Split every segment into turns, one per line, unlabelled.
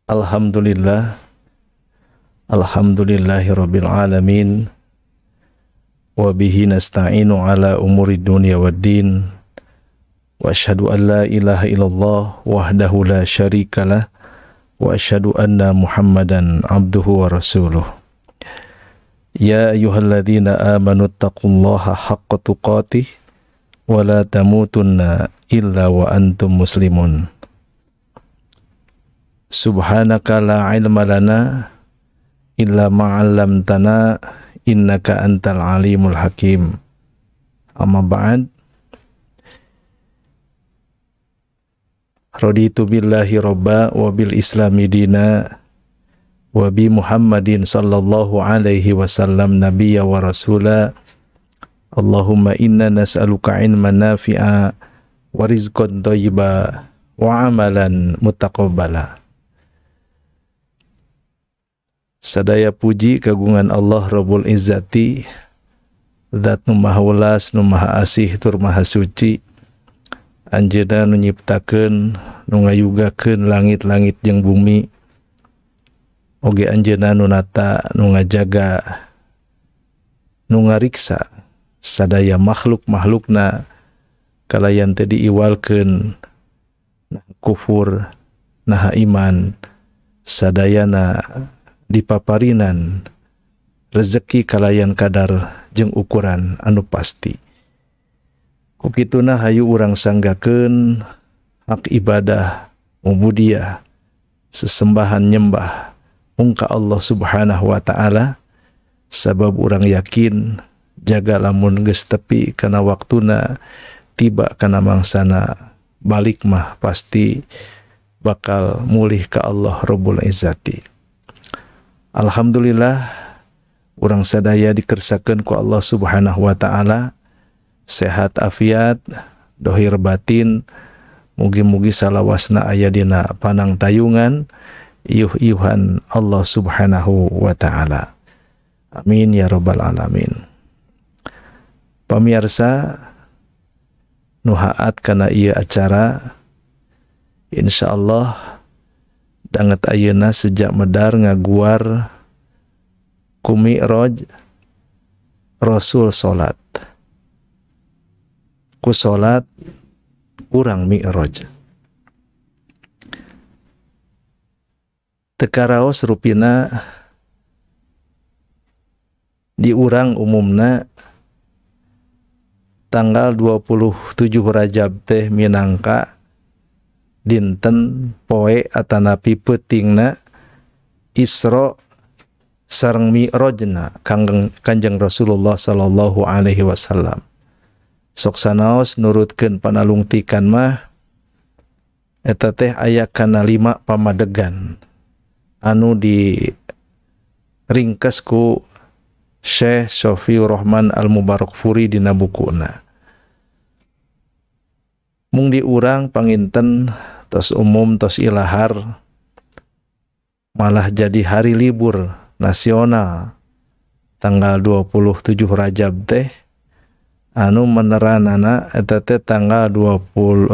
Alhamdulillah, alhamdulillahirabbil alamin, wa bihi nasta'inu ala umuri dunya waddin, wa asyhadu an la ilaha illallah wahdahu la syarikalah, wa asyhadu anna Muhammadan abduhu wa rasuluh. Ya ayyuhalladzina amanu taqullaha haqqa tuqatih wa la tamutunna illa wa antum muslimun. Subhanaka la ilma lana illa ma'allamtana innaka antal alimul hakim. Amma ba'd. Raditu billahi rabba wa bil islami dina wa bi Muhammadin sallallahu alaihi wasallam nabiyya wa rasula. Allahumma inna nas'aluka ilman nafi'a wa rizqan thayyiba wa amalan mutaqabbala. Sadaya puji kagungan Allah Rabbul Izzati, zat nu maha welas, nu maha asih, tur maha suci. Anjeunna nu nyiptakeun, nu ngayugakeun langit-langit jeung bumi. Oge anjeunna nu nata, nu ngajaga, nu ngariksa sadaya makhluk-makhlukna kalayan teu diiwalkeun nah kufur, nah iman, sadayana dipaparinan rezeki kalayan kadar jeung ukuran anu pasti. Ku kituna hayu urang sanggakeun hak ibadah, ubudiyah, sesembahan nyembah mung ka Allah Subhanahu wa taala, sabab urang yakin jaga lamun geus tepi kana waktuna tiba kana mangsana balik mah pasti bakal mulih ka Allah Rabbul Izzati. Alhamdulillah urang sadaya dikersakeun ku Allah Subhanahu wa taala, sehat afiat, dohir batin, mugi-mugi salawasna aya dina panang tayungan iuh-iuhan Allah Subhanahu wa taala. Amin ya rabbal alamin. Pamirsa nu haat kana ieu acara, insyaallah danget ayeuna sejak medar ngaguar ku mi'raj Rasul salat. Ku salat urang mi'raj. Teu karaos rupina di urang umumna tanggal 27 Rajab teh minangka dinten poe atanapi peutingna Isra sareng Mi'rajna Kanjeng Rasulullah sallallahu alaihi wasallam. Sok sanaos nurutkeun panalungtikan mah eta teh aya kana 5 pamadegan anu diringkes ku Syekh Syafiur Rahman Al-Mubarakfuri dina bukuna. Mung diurang panginten tos umum tos ilahar malah jadi hari libur nasional tanggal 27 Rajab teh anu meneranana eta teh tanggal 20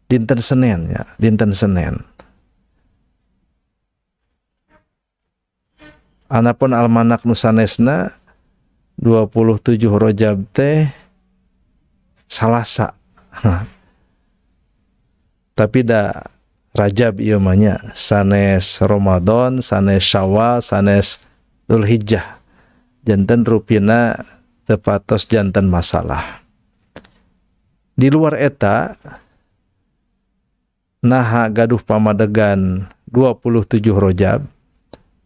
dinten Senin ya, dinten Senin. Anapun almanak nu sanesna 27 Rajab teh Salasa. Tapi da Rajab ieu mah nya sanes Ramadan, sanes Syawal, sanes Dzulhijjah. Janten rupina teu patos janten masalah. Di luar eta naha gaduh pamadegan 27 Rajab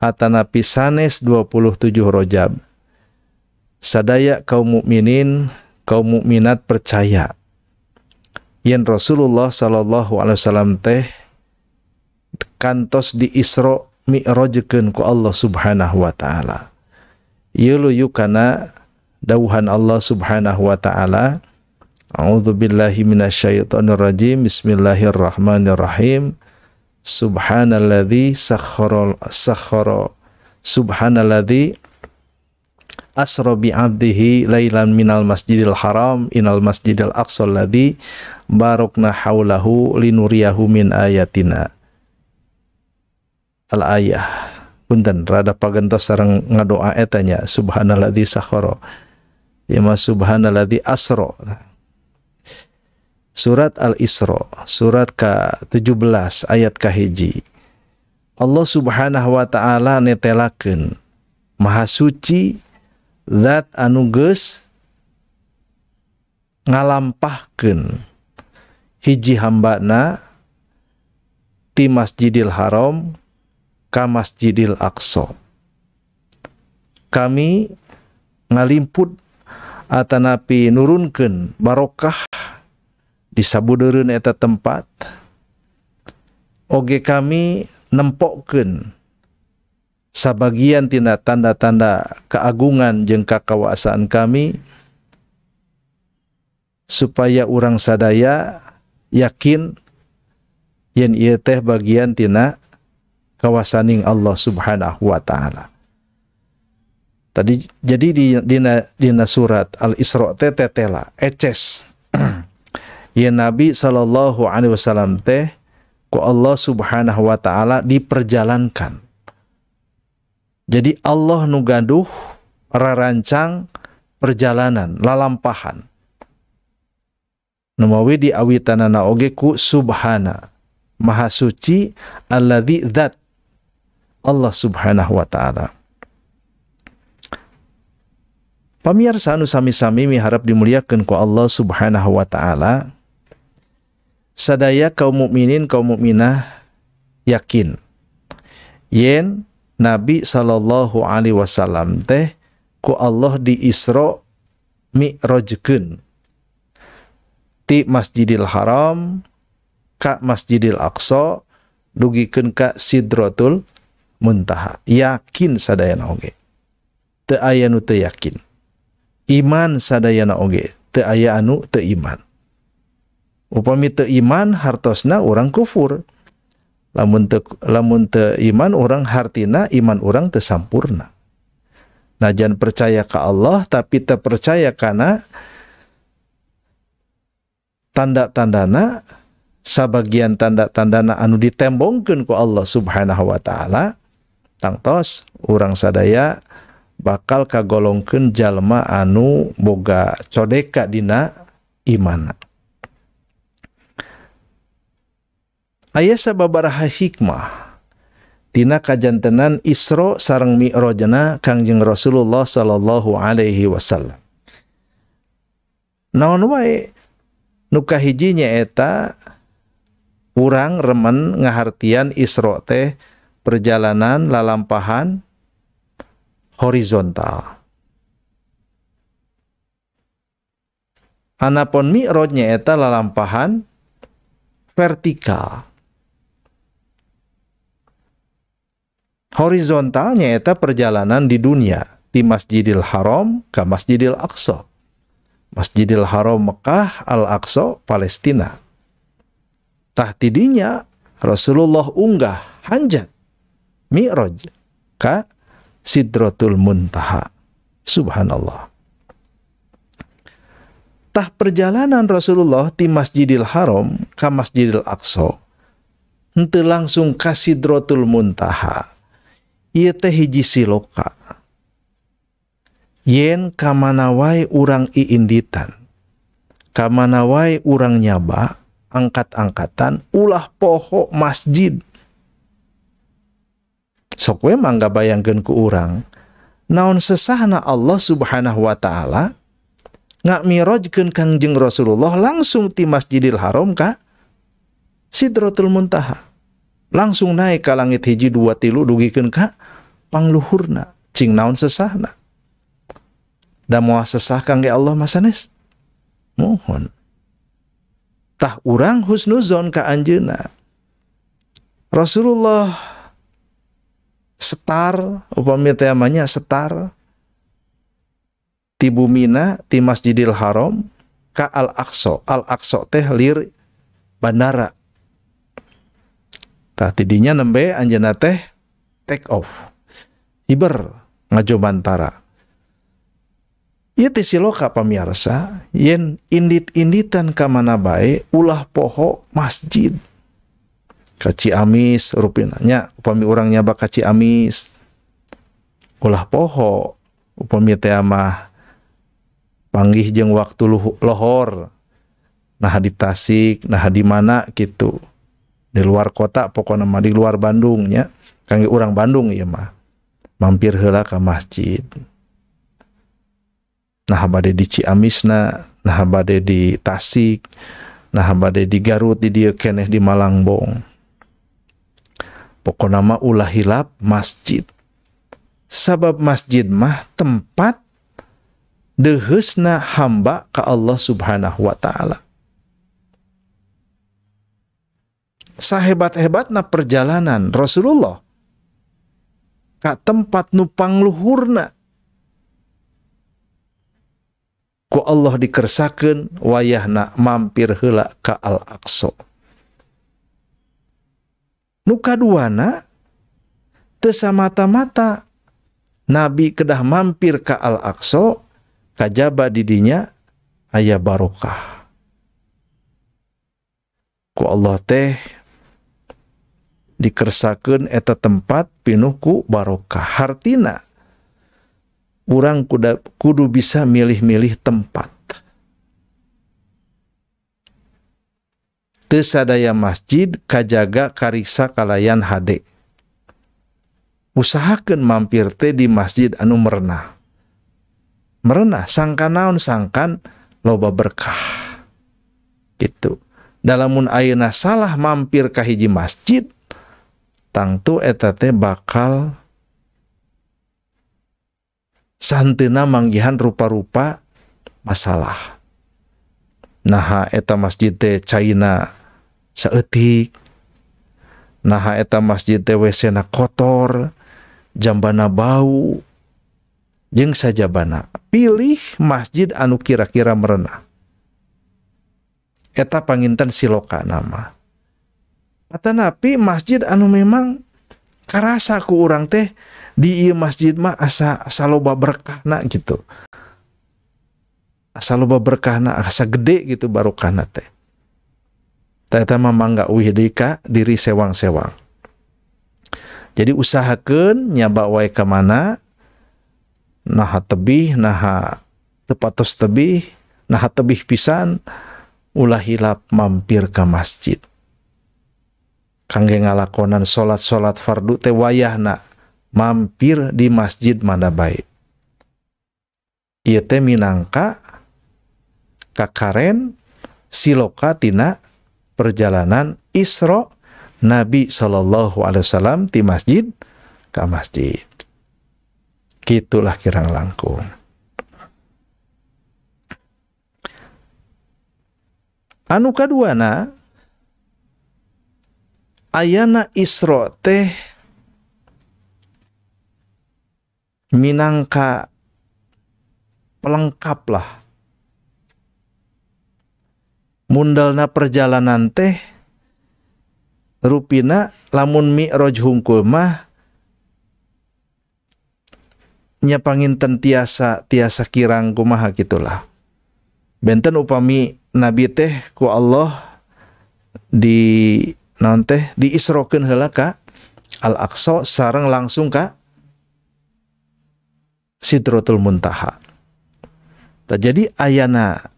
atanapi sanes 27 Rajab, sadaya kaum mukminin, kaum mukminat percaya yen Rasulullah sallallahu alaihi wasallam teh kantos di Isra Mi'rajkeun ku Allah Subhanahu wa taala. Ieu luyu kana dawuhan Allah Subhanahu wa taala, A'udzubillahi minasyaitonir rajim, bismillahirrahmanirrahim. Subhanalladzi sakhkhara subhanalladzi asra bi 'abdihi lailan minal masjidil haram inal masjidil aqsa alladzi barakna haulahu linuriyahu min ayatina. Al-ayah. Punten rada pagentos sareng ngadoa eta nya subhanalladzi sakhara. Ya ma subhanalladzi asra. Surat Al-Isra, surat ke-17 ayat ka-1. Allah Subhanahu wa taala netelakeun maha suci zat anu geus ngalampahkeun hiji hambana ti Masjidil Haram ka Masjidil Aqsa. Kami ngalimput atanapi nurunkeun barokah di sabudeureun eta tempat. Oge kami nempokkeun sabagian tina tanda-tanda keagungan jeung kakawasaan kami supaya urang sadaya yakin yen ieu teh bagian tina kawasaning Allah Subhanahu wa taala. Tadi jadi dina surat Al-Isra teh tetela eces. Yen Nabi sallallahu alaihi wasallam teh ku Allah Subhanahu wa taala diperjalankan. Jadi Allah nu gaduh rarancang perjalanan lalampahan. Numawi diawitanana oge ku subhana, maha suci alladzi dzat, Allah Subhanahu wa taala. Pamirsa anu sami-sami miharap dimuliakeun ku Allah Subhanahu wa taala, sadaya kaum mukminin kaum mukminah yakin yen Nabi sallallahu alaihi wasallam teh ku Allah di Isra Mi'rajkeun ti Masjidil Haram ka Masjidil Aqsa dugikeun ka Sidratul Muntaha. Yakin sadayana oge, teu aya nu teu yakin. Iman sadayana oge, teu aya anu teu iman. Upami teu iman hartosna urang kufur. Lamun teu iman urang hartina iman urang teu sampurna. Najan percaya ka Allah tapi teu percaya kana tanda-tandana, sabagian tanda-tandana anu ditembongkeun ku Allah Subhanahu wa taala, tangtos urang sadaya bakal kagolongkeun jalma anu boga codeka dina imana. Aya sababaraha hikmah tina kajantenan Isra sareng Mi'rajna Kangjeng Rasulullah sallallahu alaihi wasallam. Naon wae nu kahiji nyaeta urang remen ngahartian Isra teh perjalanan lalampahan horizontal. Anapun Mi'raj nyaeta lalampahan vertikal. Horizontal nyaeta perjalanan di dunia di Masjidil Haram ke Masjidil Aqsa. Masjidil Haram Mekah, Al-Aqsa Palestina. Tah tidinya Rasulullah unggah hanjat Mi'raj ka Sidratul Muntaha. Subhanallah. Tah perjalanan Rasulullah di Masjidil Haram ka Masjidil Aqsa henteu langsung ka Sidratul Muntaha. Ieu teh hiji siloka. Yen kamana wae urang iinditan, kamana wae urang nyaba angkat-angkatan ulah poho masjid. Sok we mangga bayangkeun ku urang, naon sesahna Allah Subhanahu wa taala ngami'rajkeun Kangjeng Rasulullah langsung ti Masjidil Haram ka Sidratul Muntaha. Langsung naik ka langit hiji dua tilu dugikeun ka pangluhurna. Cing naon sesahna? Da moal sesah kangge Allah masanes? Mohon. Tah urang husnuzon ka anjeunna. Rasulullah setar, upami temanya setar ti bumina ti Masjidil Haram ka Al-Aqsa. Al-Aqsa teh lir bandara. Tah tidinya nembe anjeunna teh take off. Hiber ngajobantara. Ieu teh siloka pamiarsa yen indit-inditan ka mana bae ulah poho masjid. Ka Ciamis rupina nya, upami urang nyaba ka Ciamis ulah poho upami teh mah panggih jeung waktu lohor, nah di Tasik, nah di mana gitu, di luar kota pokona mah di luar Bandung nya, kangge urang Bandung ieu mah mampir heula ka masjid. Nah bade di Ciamisna, nah bade di Tasik, nah bade di Garut, di dieu keneh di Malangbong. Pokona mah ulah hilap masjid. Sabab masjid mah tempat deuheusna hamba ka Allah Subhanahu wa taala. Sahebat-hebatna perjalanan Rasulullah ka tempat nu pangluhurna ku Allah dikersakeun wayahna mampir heula ka Al-Aqsa. Nu kaduana teu samata-mata Nabi kedah mampir ka Al-Aqsa kajaba didinya aya barokah. Ku Allah teh dikersakeun eta tempat pinuh ku barokah. Hartina urang kudu bisa milih-milih tempat. Teu sadaya masjid kajaga kariksa kalayan hade. Usahakeun mampir teh di masjid anu merenah. Merenah sangkan naon, sangkan loba berkah. Gitu. Dalamun ayeuna salah mampir ka hiji masjid, tangtu eta teh bakal santeuna manggihan rupa-rupa masalah. Naha eta masjid teh caina saeutik, naha eta masjid teh WC-na kotor, jambana bau, jeung sajabana. Pilih masjid anu kira-kira merenah. Eta panginten siloka nama. Atanapi masjid anu memang karasa ku urang teh di ieu masjid mah asa loba berkahna gitu. Asa loba berkahna, asa gede gitu barokahna teh. Eta mah mangga uih deui ka diri sewang-sewang. Jadi usahakeun nyaba wae ka mana, naha tebih, naha teu patos tebih, naha tebih pisan, ulah hilap mampir ka masjid. Kangge ngalakonan salat-salat fardu teh wayahna mampir di masjid mana bae. Ieu teh minangka kakaren siloka tina perjalanan Isra Nabi Shallallahu Alaihi Wasallam di masjid ka masjid. Gitulah kirang langkung. Anu kaduana ayana Isra teh minangka pelengkap lah. Mundalna perjalanan teh rupina lamun mi'raj hungkul mah nya panginten tiasa kirang kumaha gitulah. Benten upami Nabi teh ku Allah di naon teh diisrokeun heula ka Al-Aqsa sareng langsung ka Sidratul Muntaha. Tah jadi ayana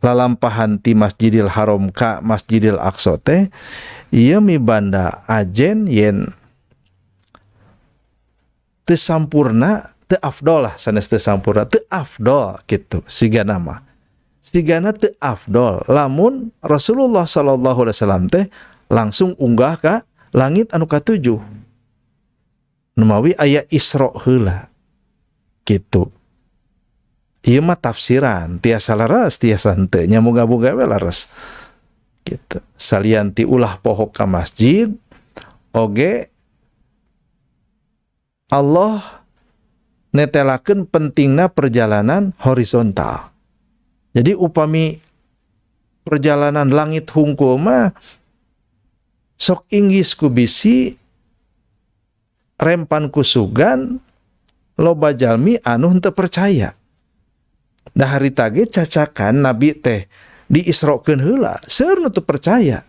lalampahan ti Masjidil Haram ka Masjidil Aqsa teh ieu mibanda ajen yen teu sampurna, teu afdol lah, sanes teu sampurna, teu afdol gitu sigana mah. Sigana teu afdol lamun Rasulullah sallallahu alaihi wasallam teh langsung unggah ka langit anu katujuh. Numawi aya Isra heula gitu. Ieu mah tafsiran, tiasa leres, tiasa henteu, nya moga-moga we leres. Gitu. Salian ti ulah poho ka masjid, oge Allah netelakeun pentingna perjalanan horizontal. Jadi upami perjalanan langit hungkul mah sok inggis ku bisi rempan ku sugan loba jalmi anu henteu percaya. Dah harita ge cacakan Nabi teh diisrokeun heula, seueur nu teu percaya.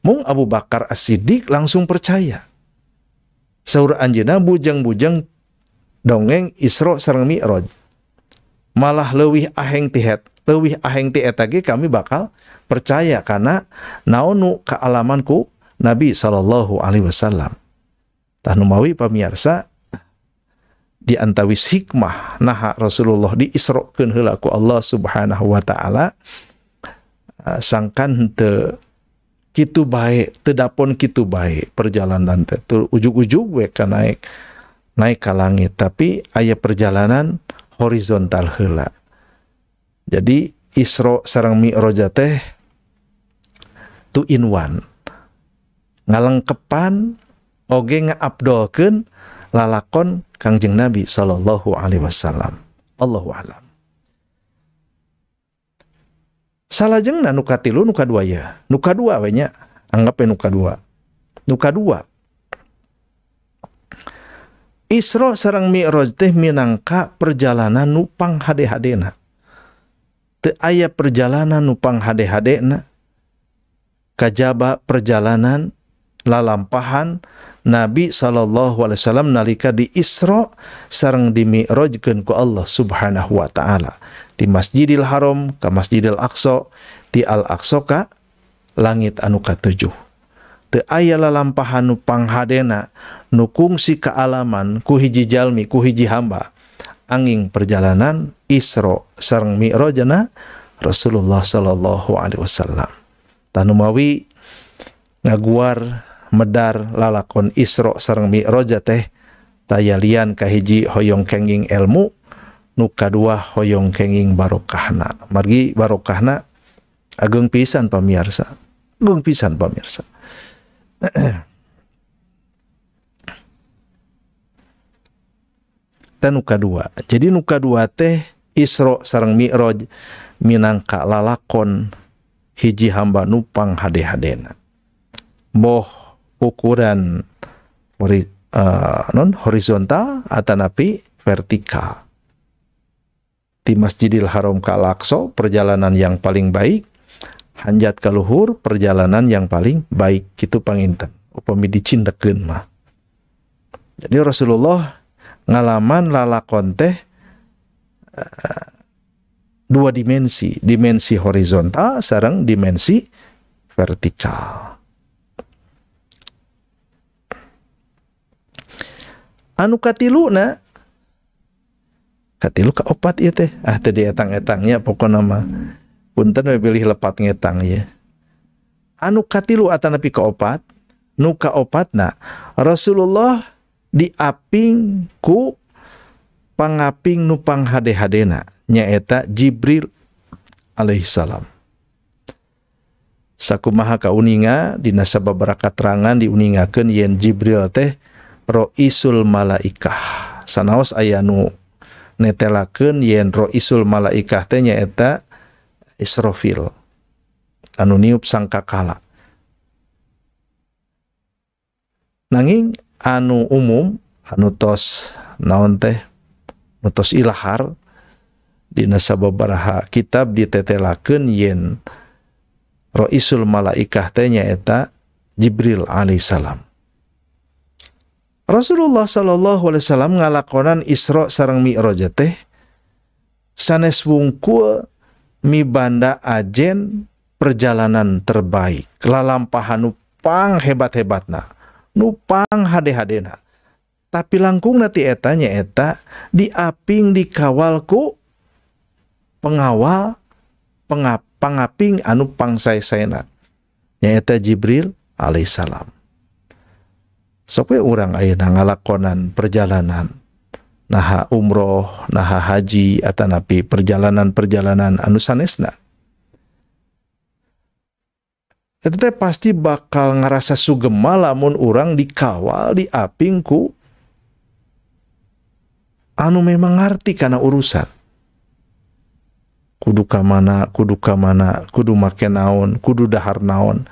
Mung Abu Bakar As-Siddiq langsung percaya. Saur anjeunna bujang-bujang dongeng Isra sareng Mi'raj. Malah leuwih aheng ti het, leuwih aheng ti eta ge kami bakal percaya karena naon nu kaalaman ku Nabi sallallahu alaihi wasallam. Tah numawi pamirsa di antawis hikmah naha Rasulullah diisrokeun heula ku Allah Subhanahu wa taala sangkan henteu kitu bae, teu dapon kitu bae perjalanan teh. Ujug-ujug we ka naik naik ka langit, tapi aya perjalanan horizontal heula. Jadi Isra sareng Mi'raj teh two in one. Ngalengkepan oge ngaabdolkeun lalakon Kangjeng Nabi sallallahu alaihi wasallam. Allahu a'lam. Salajengna nu katilu nu kadua ya. Nu kadua we nya, anggap we nu kadua. Nu kadua. Isra sareng Mi'raj teh minangka perjalanan nu panghade-hadena. Teu aya perjalanan nu panghade-hadena kajaba perjalanan lalampahan Nabi sallallahu alaihi wasallam nalika di Isra sareng di Mi'rajkeun ku Allah Subhanahu wa taala. Di Masjidil Haram ka Masjidil Aqsa, di Al Aqsa ka langit anu katujuh. Teu aya lalampahan nu panghadena nu kungsi kaalaman ku hiji jalmi ku hiji hamba angin perjalanan Isra sareng Mi'rajna Rasulullah sallallahu alaihi wasallam. Tah numawi ngaguar medar lalakon Isra sareng Mi'raj teh tayalian kahiji hoyong kenging ilmu, nu kadua hoyong kenging barokahna. Margi barokahna ageung pisan pamirsa, ageung pisan pamirsa. Teh nu kadua. Jadi nu kadua teh Isra sareng Mi'raj minangka lalakon hiji hamba nu panghade-hadena. Boh ukuran non horizontal atanapi vertikal. Di Masjidil Haram ke Al-Aqsa perjalanan yang paling baik, hanjat ka luhur perjalanan yang paling baik kitu panginten upami dicindekeun mah. Jadi Rasulullah ngalaman lalakon teh dua dimensi, dimensi horizontal sareng dimensi vertikal. Anu katiluna, katilu ka opat ieu teh, ah teu dietang-etangnya pokona mah. Punten we pilih lepat ngetang ya. Anu katilu atanapi ka opat, nu ka opatna Rasulullah diaping ku pangaping nu panghade-hadena nyaeta Jibril alaihissalam. Sakumaha kauninga dina sababaraha katerangan diuningakeun yen Jibril teh Roisul Malaikah. Sanaos aya nu netelakeun yen Roisul Malaikah teh nyaeta Israfil anu niup sangkakala. Nanging anu umum anu tos naon teh nu tos ilahar dina sababaraha kitab ditetelakeun yen Roisul Malaikah teh nyaeta Jibril alaihissalam. Rasulullah sallallahu alaihi wasallam ngalakonan Isra sareng Mi'raj teh sanes wungkul mibanda ajen perjalanan terbaik, lalampahan nu pang hebat-hebatna, nu pang hade-hadena. Tapi langkungna ti eta nyaeta diaping dikawal ku pengawal pangaping anu pangsae-saena nyaeta Jibril alaihissalam. Sok we urang ayeuna ngalakonan perjalanan naha umroh, naha haji atanapi perjalanan-perjalanan anu sanesna. Eta teh pasti bakal ngerasa sugema lamun urang dikawal diaping ku anu memang ngarti kana urusan. Kudu ka mana, kudu ka mana, kudu make naon, kudu dahar naon.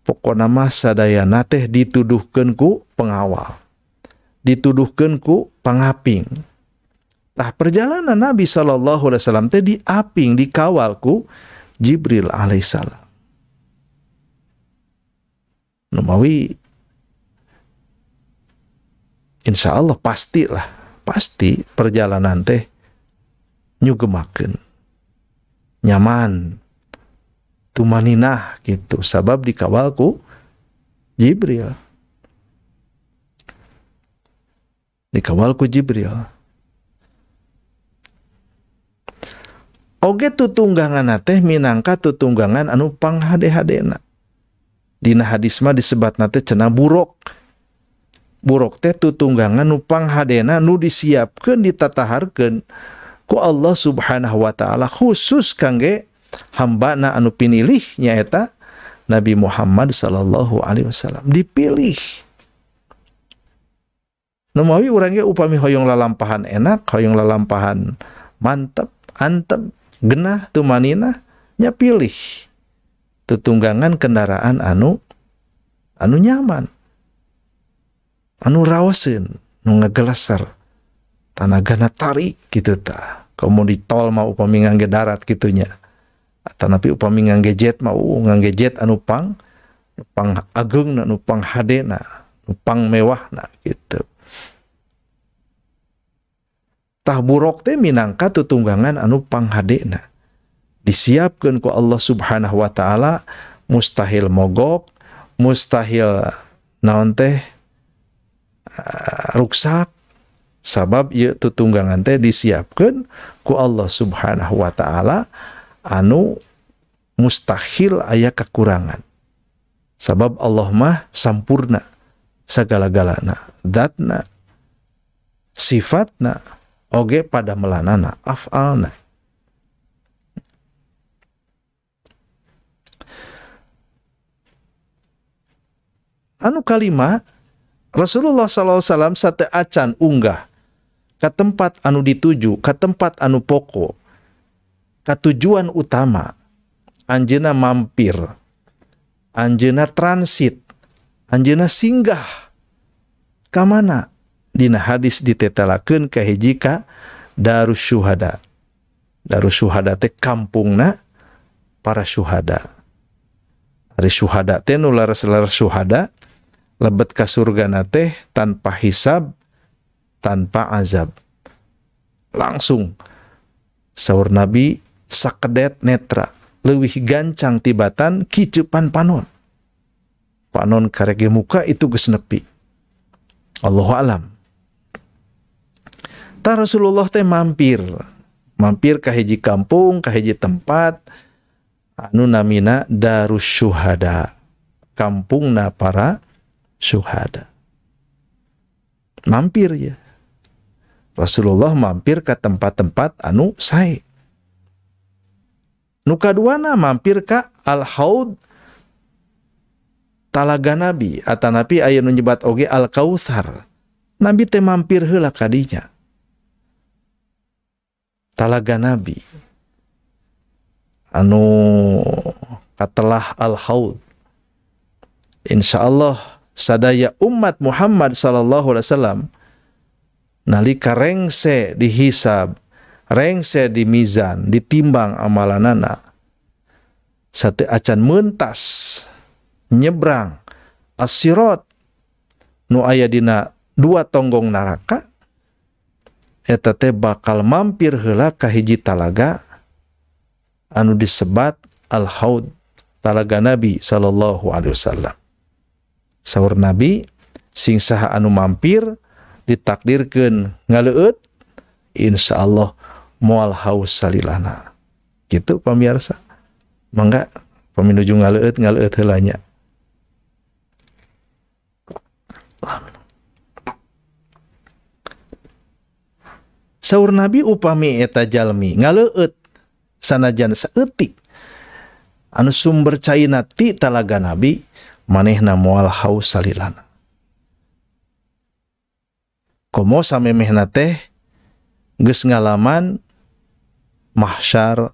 Pokona mah sadayana teh dituduhkeun ku pengawal, dituduhkeun ku pangaping. Tah perjalanan Nabi sallallahu alaihi wasallam teh diaping dikawal ku Jibril alaihissalam. Numawi insya Allah pastilah, pasti perjalanan teh nyugemakeun, nyaman, tumaninah gitu, sabab dikawal ku Jibril. Dikawal ku Jibril. Oge tutunggangan teh minangka tutunggangan anu panghade-hadena. Dina hadis mah disebatna teh cenah buruk. Buruk teh tutunggangan nu panghadena nu disiapkeun ditataharkeun ku Allah Subhanahu wa taala khusus kangge hambana anu pinilih nyaeta Nabi Muhammad sallallahu alaihi wasallam, dipilih. Numawi urang ge upami hoyong lalampahan enak, hoyong lalampahan mantep, antep, genah tumanina, nya pilih tutunggangan kendaraan anu anu nyaman, anu raoseun, nu ngagelaser, tanagana tarik gitu tah. Komo di tol mah upami ngangge darat kitunya. Atanapi upami ngangge jet mah ngangge jet anu pang ageungna, nu pang hadena, nu pang mewahna gitu. Tah buruk teh minangka tutunggangan anu panghadena. Disiapkeun ku Allah Subhanahu wa taala, mustahil mogok, mustahil naon teh ruksak, sabab ieu tutunggangan teh disiapkeun ku Allah Subhanahu wa taala anu mustahil aya kekurangan. Sabab Allah mah sampurna sagala-galana, zatna, sifatna, oge pada melanana, af'alna. Anu kalima, Rasulullah sallallahu alaihi wasallam sate acan unggah ka tempat anu dituju, ka tempat anu pokok, ka tujuan utama, anjeunna mampir, anjeunna transit, anjeunna singgah ka mana? Dina hadis ditetelakeun ka hiji ka Darus Syuhada. Darus Syuhada teh kampungna para syuhada. Ari syuhada teh nu leres-leres syuhada lebet ka surgana teh tanpa hisab, tanpa azab. Langsung saur Nabi sakedet netra, leuwih gancang tibatan kiceupan panon. Panon karege muka itu geus nepi. Allahu alam. Tah Rasulullah teh mampir, mampir ka hiji kampung, ka hiji tempat anu namina Darus Syuhada, kampungna para syuhada. Mampir ya. Rasulullah mampir ke tempat-tempat anu sae. Nu kaduana mampir ka Al-Haud, Talaga Nabi, atanapi aya nu nyebat oge Al-Kautsar. Nabi teh mampir heula ka dinya. Talaga Nabi anu katelah Al-Haud. Insyaallah sadaya umat Muhammad sallallahu alaihi wasallam nalika rengse dihisab, rengse di mizan, ditimbang amalanana, sate acan mentas nyebrang as-sirat nu aya dina dua tonggong neraka, eta teh bakal mampir heula ka hiji talaga anu disebat Al-Haud, talaga Nabi sallallahu alaihi wasallam. Saur Nabi, sing saha anu mampir ditakdirkeun ngaleueut, insyaallah moal haus salilana. Gitu pamirsa. Mangga paminuju ngaleueut, ngaleueut heula nya. Saur Nabi upami eta jalmi ngaleueut sanajan saeutik anu sumber caina ti talaga Nabi, manehna moal haus salilana. Komo samemehna teh geus ngalaman mahsyar,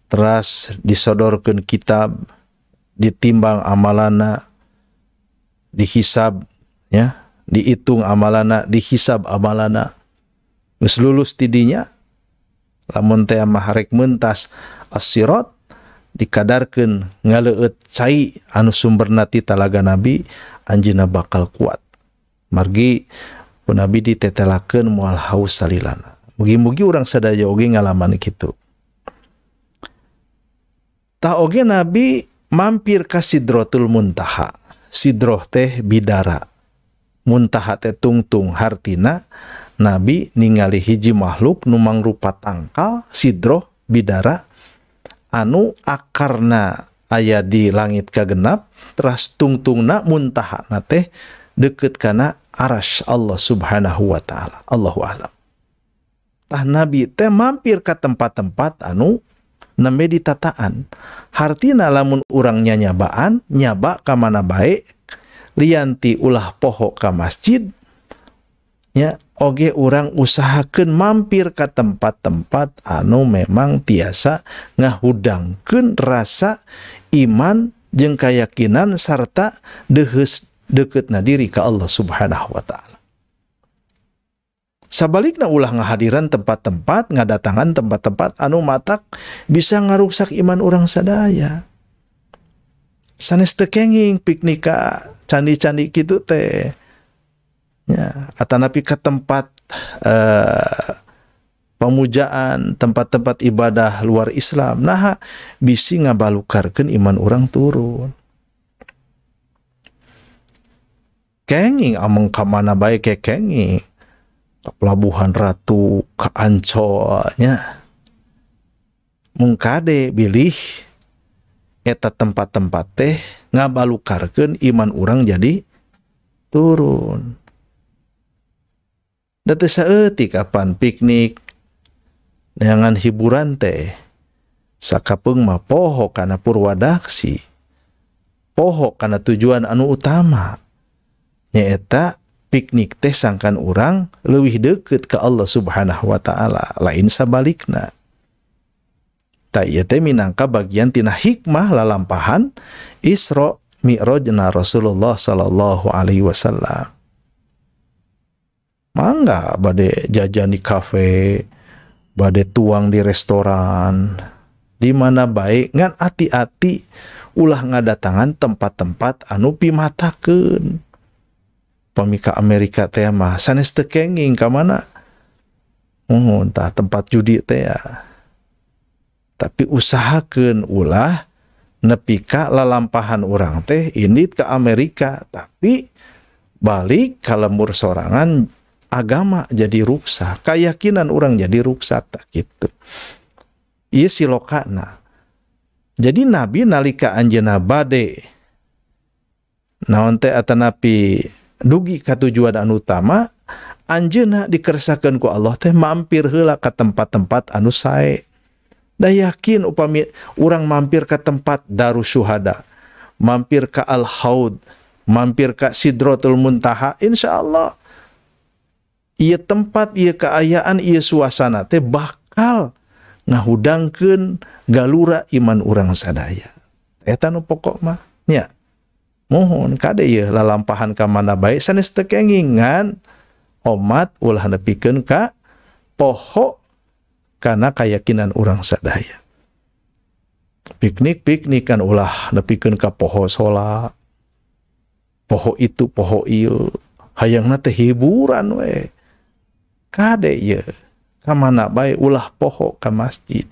teras disodorkeun kitab, ditimbang amalana, dihisab ya, dihitung amalana, dihisab amalana, geus lulus tidinya. Lamun teh mah rek mentas as-sirat, dikadarkeun ngaleueut cai anu sumberna ti talaga Nabi, anjeunna bakal kuat. Margi ku Nabi ditetelakeun moal haus salilana. Mugi-mugi urang sadaya oge ngalaman kitu. Tah oge Nabi mampir ka Sidratul Muntaha. Sidroh teh bidara, muntaha teh tungtung, hartina Nabi ningali hiji makhluk nu mangrupa tangkal sidroh bidara anu akarna aya di langit kagenap, teras tungtungna muntahana teh deket kana arasy Allah Subhanahu wa taala. Allahu a'lam. Tah Nabi teh mampir ka tempat-tempat anu nembe ditataan. Hartina lamun urang nyanyabaan, nyaba ka mana bae, lianti ulah poho ka masjid nya, oge urang usahakeun mampir ka tempat-tempat anu memang tiasa ngahudangkeun rasa iman jeung kayakinan sarta deheus deketna diri ka Allah Subhanahu wa taala. Sabalikna ulah ngahadiran tempat-tempat, ngadatangan tempat-tempat anu matak bisa ngaruksak iman urang sadaya. Sanes teu kenging piknik ka candi-candi kitu teh. Ya, atanapi ke tempat pemujaan, tempat-tempat ibadah luar Islam. Nah, bisi ngabalukarkeun iman urang turun. Kenging ameng ka mana bae ke kenging. Ke Pelabuhan Ratu, ke Ancol nya. Mung kade bilih eta tempat-tempat teh ngabalukarkeun iman urang jadi turun. Da teu saeutik kapan piknik neangan hiburan teh sakapeung mah poho kana purwadaksi, poho kana tujuan anu utama nyaeta piknik teh sangkan urang leuwih deukeut ka Allah Subhanahu wa taala, lain sabalikna. Ta ieu teh minangka bagian tina hikmah lalampahan Isra Mi'rajna Rasulullah sallallahu alaihi wasallam. Mangga bade jajan di kafe, bade tuang di restoran, di mana bae ngan ati-ati ulah ngadatangan tempat-tempat anu pimatakeun. Pamika Amerika teh mah sanes teu kenging ka mana? Entah tempat judi teh ya. Tapi usahakeun ulah nepi ka lalampahan urang teh indit ke Amerika, tapi balik ka lembur sorangan agama jadi ruksak, keyakinan orang jadi ruksak, tak gitu. Ieu silokana. Jadi Nabi nalika anjeunna bade naon teh atanapi dugi ka tujuan anu utama, anjeunna dikersakeun ku Allah teh mampir heula ka tempat-tempat anu sae. Da yakin upami urang mampir ka tempat Darus Syuhada, mampir ka Al-Haud, mampir ka Sidratul Muntaha, insyaallah ieu tempat, ieu kaayaan, ieu suasana teh bakal ngahudangkeun galura iman urang sadaya. Eta nu pokok mah nya. Mohon kade ieu lalampahan ka mana bae sanes teu kenging ngan omat ulah nepikeun ka poho kana kayakinan urang sadaya. Piknik-piknik kan ulah nepikeun ka poho salat. Poho itu poho ieu, hayangna teh hiburan we. Kade ieu ka mana bae ulah poho ka masjid.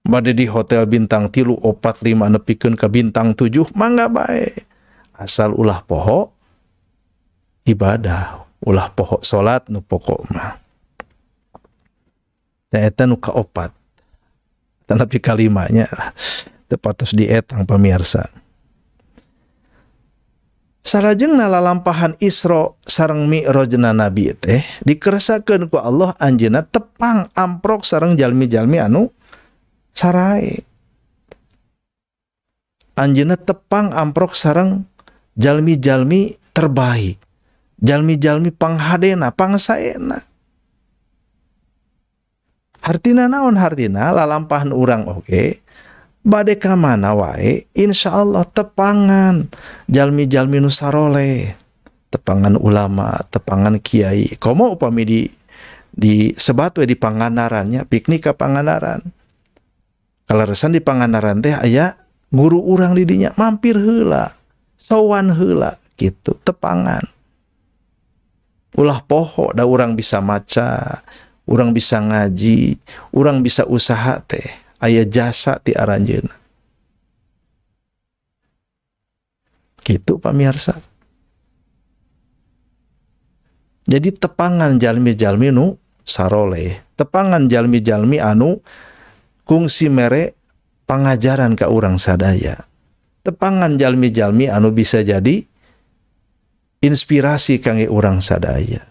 Bade di hotel bintang 3, 4, 5 nepikeun ka bintang 7 mangga bae. Asal ulah poho ibadah, ulah poho salat nu pokok mah. Ya eta nu kaopat. Tapi kalimanya teu patos dietang pamirsa. Salajengna lalampahan Isra sareng Mi'rajna Nabi teh dikersakeun ku Allah anjeunna tepang amprok sareng jalmi-jalmi anu sarae. Anjeunna tepang amprok sareng jalmi-jalmi terbaik, jalmi-jalmi panghadena, pangsaena. Hartina naon hartina lalampahan urang oge bade ka mana wae insyaallah tepangan jalmi-jalmi nu saroleh, tepangan ulama, tepangan kiai. Komo upami di sebat we di Pangandarannya, piknik ka Pangandaran. Kaleresan di Pangandaran teh aya guru urang di dinya mampir heula, sowan heula gitu, tepangan. Ulah poho da urang bisa maca, urang bisa ngaji, urang bisa usaha teh aya jasa ti aranjeunna. Gitu pamirsa. Jadi tepangan jalmi-jalmi nu saroleh, tepangan jalmi-jalmi anu kungsi mere pangajaran ka urang sadaya. Tepangan jalmi-jalmi anu bisa jadi inspirasi kangge urang sadaya.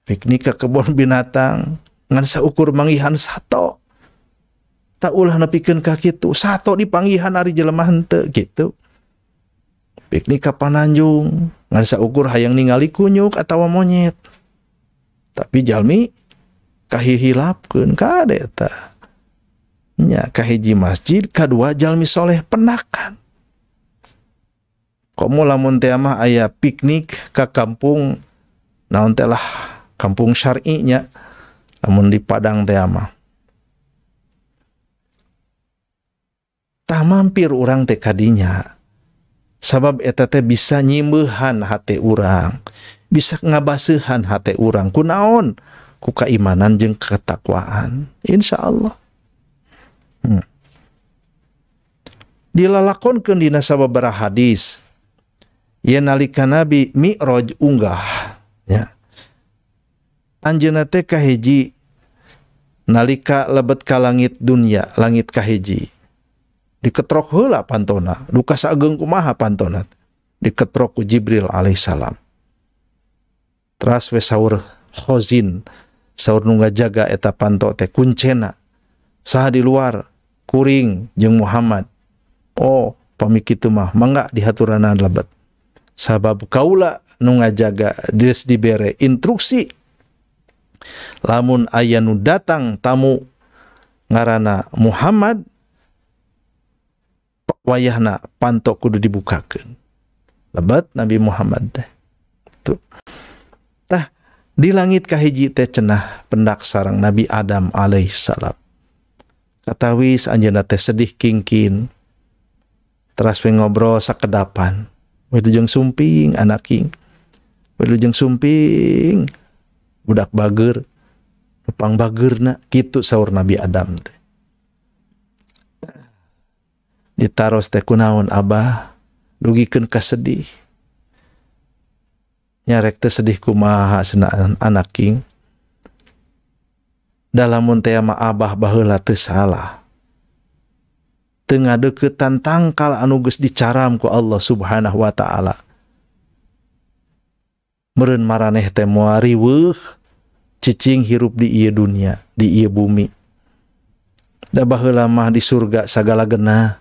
Piknik ke kebun binatang ngan saukur manggihan sato. Tak ulah nepikeun ka kitu, sato dipanggihan ari jelema henteu gitu. Piknik ka Pananjung ngan saukur hayang ningali kunyuk atawa monyet. Tapi jalmi kahihilapkeun kade eta. Nya kahiji masjid, kadua jalmi soleh penakan. Komo lamun teh mah aya piknik ka kampung naon teh lah kampung syar'i nya lamun di Padang teh mah. Tah mampir urang teh kadinya. Sabab eta teh bisa nyimbeuhan hate urang, bisa ngabaseuhan hate urang. Kunaon? Ku keimanan jeung ketakwaan. Insyaallah. Dilalakonkeun dina sababaraha hadis. Yen nalika Nabi Mi'raj unggah ya. Anjeunna teh kahiji nalika lebet ka langit dunia, langit kahiji. Diketrok heula pantona, duka sageung kumaha pantona. Diketrok ku Jibril alaihissalam. Teras we saur khozin, saur nu ngajaga eta panto teh kuncena. Saha di luar kuring jeung Muhammad. Oh, pami kitu mah mangga dihaturanan lebet. Sabab kaula nu ngajaga geus dibere instruksi. Lamun aya nu datang tamu ngaranna Muhammad, wayahna panto kudu dibukakeun. Lebet Nabi Muhammad teh. Tuh. Tah di langit kahiji teh cenah pendak sareng Nabi Adam alaihissalam. Katawis anjeunna teh sedih kingkin. Teras we ngobrol sakedapan. Wilujeng sumping anaking. Wilujeng sumping budak bager. Nupang bagerna kitu saur Nabi Adam teh. Ditaros teh kunaon abah dugikeun ka sedih. Nyarek teh sedih kumaha cenah anaking. Da lamun teh mah abah baheula teu salah. Teu ngadeuketan tangkal anu geus dicaram ku Allah Subhanahu wa taala. Meureun maraneh teh moal riweuh cicing hirup di ieu dunia, di ieu bumi. Da baheula mah di surga sagala genah.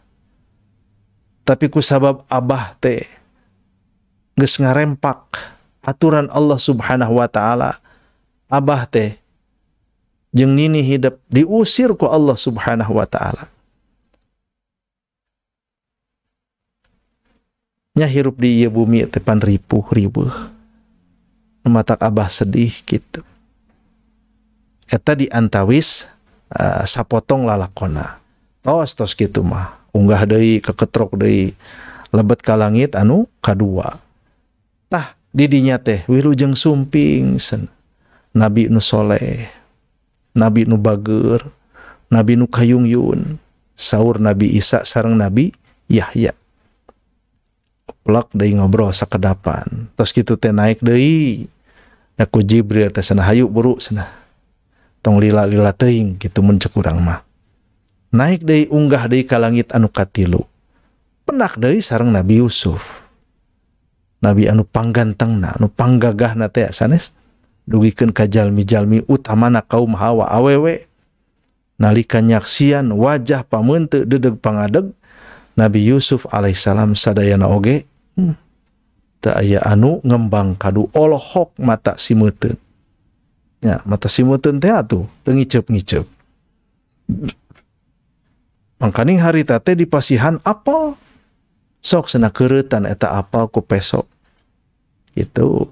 Tapi ku sabab abah teh geus ngarempak aturan Allah Subhanahu wa taala, abah teh jeung nini hidup diusir ku Allah Subhanahu wa taala. Nya hirup di ieu bumi teh pan ripuh riweuh. Matak abah sedih gitu. Eta di antawis sapotong lalakona. Tos tos kitu mah. Unggah deui keketrok deui lebet ka langit anu kadua. Tah didinya teh wilujeng sumping sen. Nabi nu soleh, Nabi nu bager, Nabi nu kayungyun, saur Nabi Isa sareng Nabi Yahya. Plak deui ngobrol sakedapan. Tos kitu teh naik deui. Da ku Jibril teh cenah hayu buru cenah. Tong lila-lila teuing kitu mun cek urang mah. Naik deui unggah deui ka langit anu katilu. Pendak deui sareng Nabi Yusuf. Nabi anu panggantengna, anu panggagahna teh sanes dugikeun ka jalmi-jalmi utamana kaum Hawa awewe. Nalika nyaksian wajah pameunteuk dedeg pangadeg Nabi Yusuf alaihissalam sadayana oge teu aya anu ngembang kadu olohok mata simeuteun. Ya, mata simeuteun teh atuh teu ngiceup-ngiceup. Mangkaning harita teh dipasihan apel. Sok cenah keureutan eta apel ku peso. Gitu.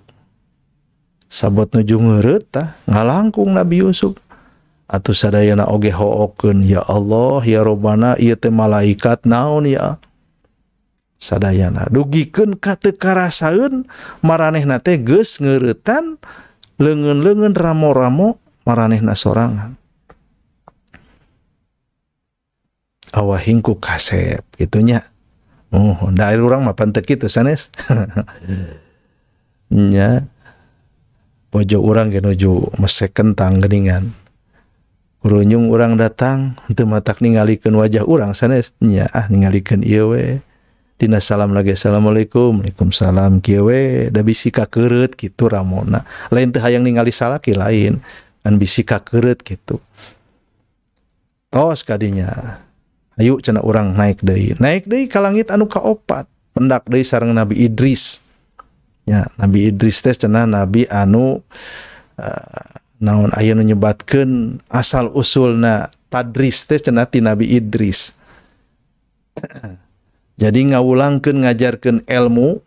Sabot nuju ngeureut tah ngalangkung Nabi Yusuf. Atuh sadayana oge hookeun ya Allah ya Robbana ieu teh malaikat naon ya. Sadayana dugikeun ka teu karasaeun maranehna teh geus ngeuretan leungeun-leungeun ramo-ramo maranehna sorangan. Awahingku kasep gitunya. Oh, da urang mah pan teu kitu sanes. Nya. Bojo urang ge nuju mesek kentang geuningan. Kurunyung urang datang teu matak ningalikeun wajah urang sanes. Nya ah ningalikeun ieu we. Dina salam lagi assalamualaikum, waalaikumsalam kieu we, da bisi kakeureut kitu ramona. Lain teu hayang ningali salaki lain, kan bisi kakeureut kitu. Tos kadinya. Ayo cenah urang naik deui. Naik deui ka langit anu kaopat, pendak deui sareng Nabi Idris. Ya, Nabi Idris teh cenah nabi anu naon aya nu nyebatkeun asal usulna tadris teh cenah ti Nabi Idris. Jadi ngawulangkeun ngajarkeun ilmu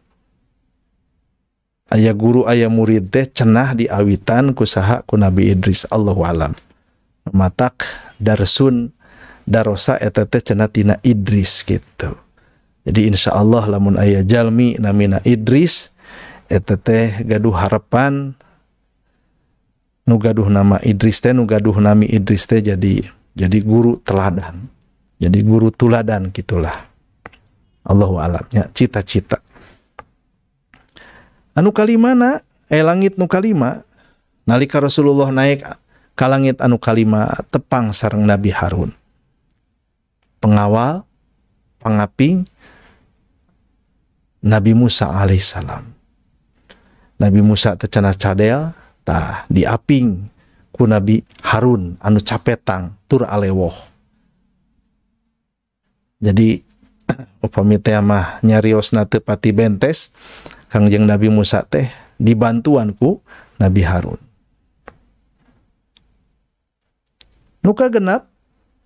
aya guru aya murid teh cenah diawitan ku saha ku Nabi Idris, Allahu alam. Matak darsun darosa eta teh cenah tina Idris gitu. Jadi insyaallah lamun aya jalmi namina Idris eta teh gaduh harapan nu gaduh nama Idris teh nu gaduh nami Idris teh jadi guru teladan. Jadi guru tuladan gitulah. Allahu alam nya cita-cita. Anu kalimana langit nu kalima nalika Rasulullah naik ka langit anu kalima tepang sareng Nabi Harun. Pengawal, pangaping Nabi Musa alaihissalam. Nabi Musa teh cenah cadel tah diaping ku Nabi Harun anu capetang tur alewoh. Jadi upami teh mah nyariosna teu pati bentes, Kangjeng Nabi Musa teh dibantuan ku Nabi Harun. Nu kagenap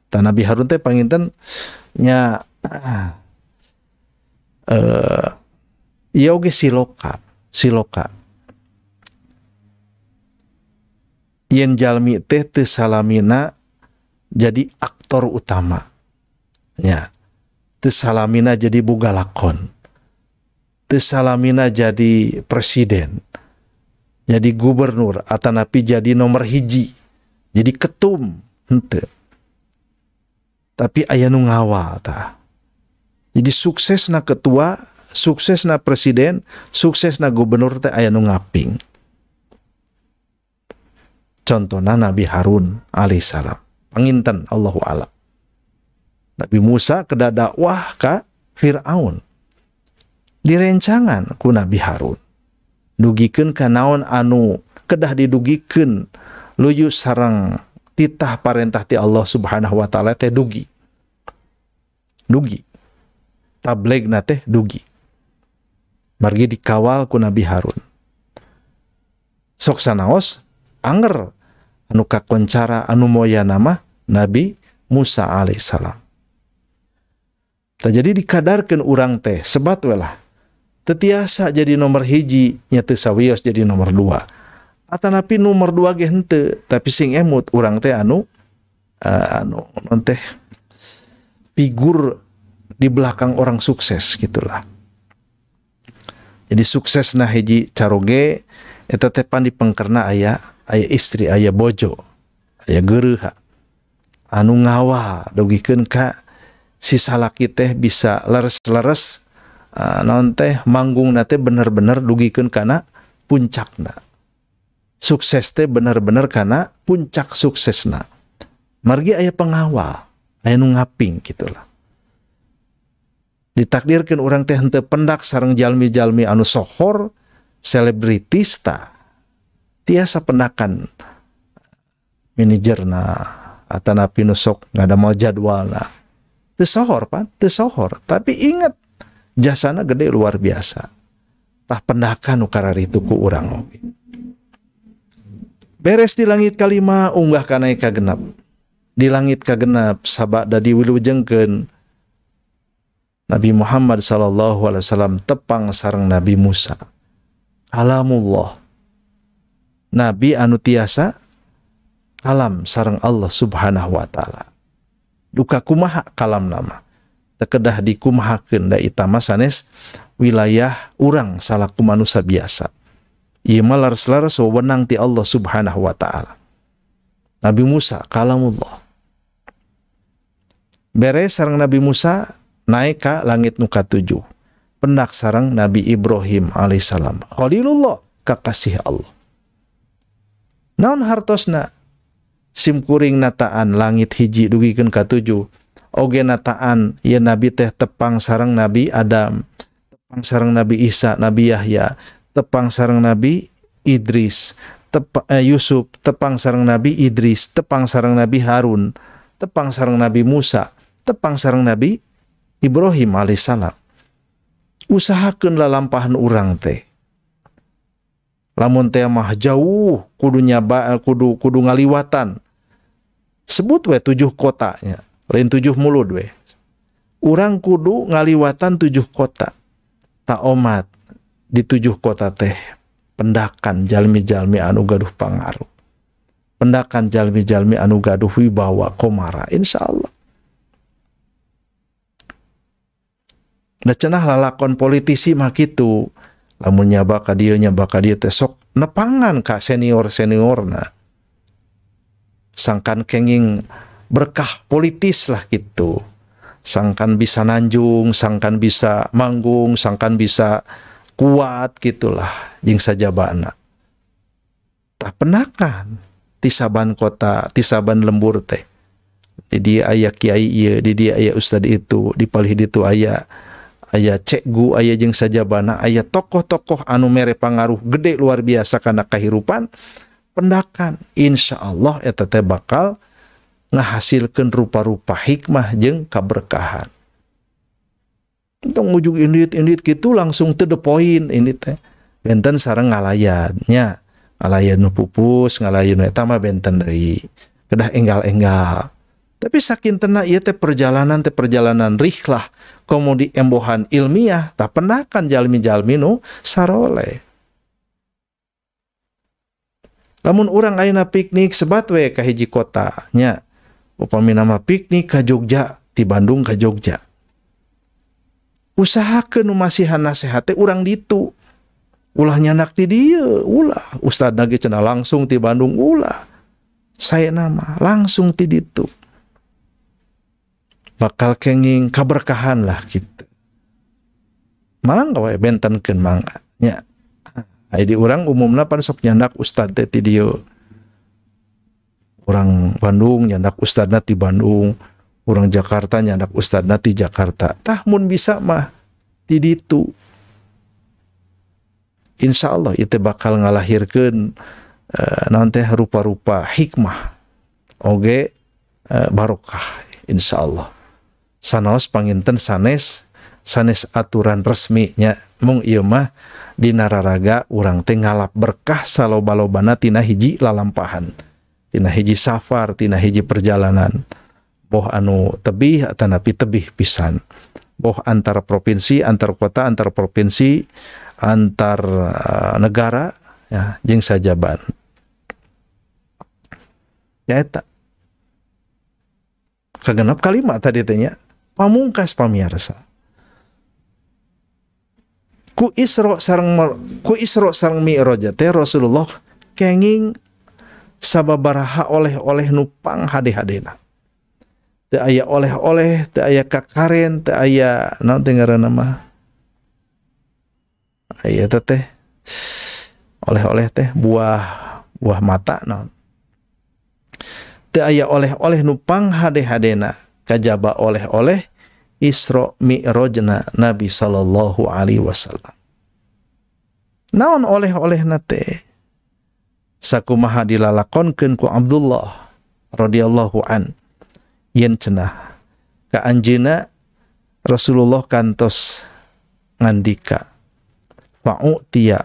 tah Nabi Harun teh panginten nya ieu oge siloka, siloka. Yen jalmi teh teu salamina jadi aktor utama. Nya. Teu salamina jadi boga lakon. Teu salamina jadi presiden. Jadi gubernur atanapi jadi nomor hiji. Jadi ketum henteu. Tapi aya nu ngawal tah. Jadi suksesna ketua, suksesna presiden, suksesna gubernur teh aya nu ngaping. Contohna Nabi Harun alaihissalam. Panginten Allahu a'lam. Nabi Musa kedah dakwah ka Firaun. Direncangan ku Nabi Harun. Dugikeun ka naon anu kedah didugikeun luyu sareng titah parentah ti Allah Subhanahu wa taala teh dugi. Dugi. Tablegna teh dugi. Margi dikawal ku Nabi Harun. Sok sanaos anger anu kakoncara anu moya nama Nabi Musa alaihissalam. Tah jadi dikadarkeun urang teh sebat we lah. Teu tiasa jadi nomor hiji nya teu sawios jadi nomor dua. Atanapi nomor dua ge henteu, tapi sing emut urang teh anu anu non teh figur di belakang orang sukses gitulah. Jadi sukses nah hiji caroge eta teh pan dipengkerna aya aya istri, aya bojo, aya geureuha anu ngawal dugikeun ka si salaki teh bisa leres-leres naon teh manggungna teh bener-bener dugikeun kana puncakna. Sukses teh bener-bener kana puncak suksesna. Margi aya pengawal, aya nu ngaping gitulah. Ditakdirkeun urang teh henteu pendak sareng jalmi-jalmi anu sohor, selebritis tah. Tiasa pendakan manajerna atanapi nu sok ngadamel jadwalna. Teu sohor pan, teu sohor, tapi ingat jasana gede luar biasa. Tah pendakan nu kararitu ku urang oge. Beres di langit kalima unggah ka naik ka genep. Di langit kagenep sabada diwilujengkeun Nabi Muhammad sallallahu alaihi wasallam tepang sareng Nabi Musa. Kalamullah. Nabi anu tiasa Kalam sareng Allah Subhanahu wa taala. Duka kumaha kalam nama. Teu kedah dikumahakeun da eta mah sanes wilayah urang salaku manusia biasa. Ieu mah laras-laras wewenang ti Allah Subhanahu wa taala. Nabi Musa kalamullah. Beres sareng Nabi Musa naik ka langit nu katujuh. Pendak sareng Nabi Ibrahim alaihissalam. Khalilullah, kakasih Allah. Naon hartosna? Simkuring nataan langit hiji dugikeun ka 7. Oge nataan ieu nabi teh tepang sareng Nabi Adam, tepang sareng Nabi Isa, Nabi Yahya, tepang sareng Nabi Idris, Yusuf, tepang sareng Nabi Idris, tepang sareng Nabi Harun, tepang sareng Nabi Musa, tepang sareng Nabi Ibrahim alaihissalam. Usahakeun lalampahan urang teh. Lamun teh mah jauh kudu nyaba, kudu ngaliwatan. Sebut we 7 kotanya, lain 7 mulud we. Urang kudu ngaliwatan 7 kota. Tak omat di 7 kota teh pendakan jalmi-jalmi anu gaduh pangaruh. Pendakan jalmi-jalmi anu gaduh wibawa komara, insyaallah. Da cenah lalakon politisi mah kitu. Lamun nyaba ka dieu nyaba ka dieu teh sok nepangan ka senior-seniorna. Sangkan kenging berkah politis lah gitu. Sangkan bisa nanjung, sangkan bisa manggung, sangkan bisa kuat gitulah jeung sajabana. Tah penakan ti saban kota, ti saban lembur teh. Di dieu aya kiai ieu, di dieu aya ustad itu, di palih ditu aya cekgu, aya jeung sajabana, aya tokoh-tokoh anu mere pangaruh gede luar biasa kana kahirupan. Pendakan insyaallah eta teh bakal ngahasilkeun rupa-rupa hikmah jeung kaberkahan. Entong ujug indit-indit kitu langsung to the point ini teh. Benten sareng ngalayan nya, ngalayan nu pupus, ngalayan nu eta mah benten deui. Kedah enggal-enggal. Tapi sakintena ieu teh perjalanan rihlah, komo di embohan ilmiah, tah pendakan jalmi-jalmi nu saroleh. Lamun urang ayeuna piknik sebat we ka hiji kota nya. Upami nama piknik ka Jogja, ti Bandung ka Jogja. Usahakeun nu masihan nasehat teh urang ditu. Ulah nyandak ti dieu, ulah. Ustadna ge cenah langsung ti Bandung, ulah. Saena mah langsung ti ditu. Bakal kenging kaberkahan lah gitu. Mangga we bentenkeun mangga nya. Ai di urang umumna pan sok nyandak ustad teh ti dieu. Urang Bandung nyandak ustadna ti Bandung, urang Jakarta nyandak ustadna ti Jakarta. Tah mun bisa mah ti ditu. Insyaallah ieu teh bakal ngalahirkeun naon teh rupa-rupa hikmah oge barokah insyaallah. Sanaos panginten sanes aturan resmi nya, mung ieu mah dina raraga urang teh ngalap berkah saloba-lobana tina hiji lalampahan, tina hiji safar, tina hiji perjalanan, boh anu tebih atanapi tebih pisan, boh antar provinsi, antar kota, antar provinsi, antar negara ya, jeung sajaban ya eta kagenep kalimat tadi teh nya, pamungkas pamiarsa. Ku Isra sareng Mi'raj teh Rasulullah kenging sababaraha oleh-oleh nupang hade-hadena. Teu aya oleh-oleh, teu aya kakaren, teu aya naon teh ngaranna mah. Aya teh oleh-oleh teh buah mata naon. Teu aya oleh-oleh nupang hade-hadena kajaba oleh-oleh Isra Mi'rajna Nabi sallallahu alaihi wasallam. Naon oleh-olehna teh? Sakumaha dilalakonkeun ku Abdullah radhiyallahu an. Yen cenah ka anjeunna Rasulullah kantos ngandika, fa'utiya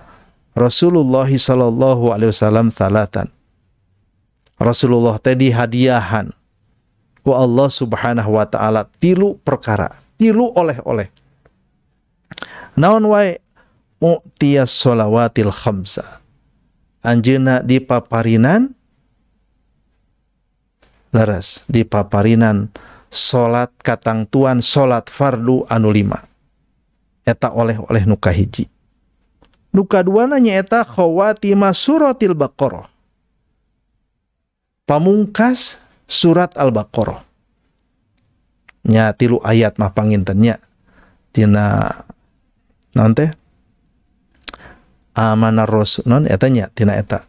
Rasulullah sallallahu alaihi wasallam thalatan. Rasulullah teh dihadiahan ku Allah Subhanahu wa taala tilu perkara, tilu oleh-oleh. Naon wae? U'tiya sholawatil khamsa. Anjeunna dipaparinan Leres dipaparinan salat katangtuan salat fardu anu 5. Eta oleh-oleh nu kahiji. Nu kaduana nyaeta khawatimah suratil Baqarah. Pamungkas surat Al-Baqarah. Nya 3 ayat mah panginten nya tina naon teh? Amanar rasul non eta nya tina eta.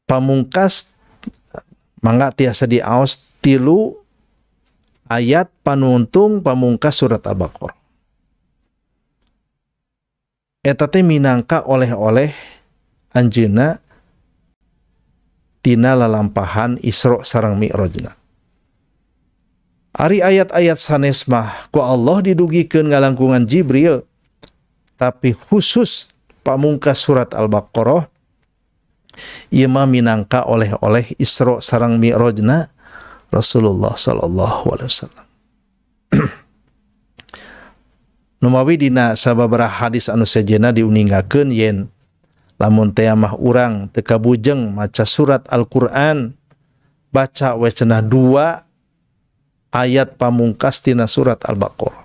Pamungkas mangga tiasa diaos 3 ayat panuntung pamungkas surat Al-Baqarah. Eta teh minangka oleh-oleh anjeunna tina lalampahan Isra sareng Mi'rajna. Ari ayat-ayat sanes mah ku Allah didugikeun ngalangkungan Jibril, tapi khusus pamungkas surat Al-Baqarah ieu mah minangka oleh-oleh Isra sareng Mi'rajna Rasulullah sallallahu alaihi wasallam. Numawi dina sababaraha hadis anu sejenna diuningakeun yen lamun teh mah urang teu kabujeng maca surat Al-Qur'an, baca we cenah 2 ayat pamungkas tina surat Al-Baqarah.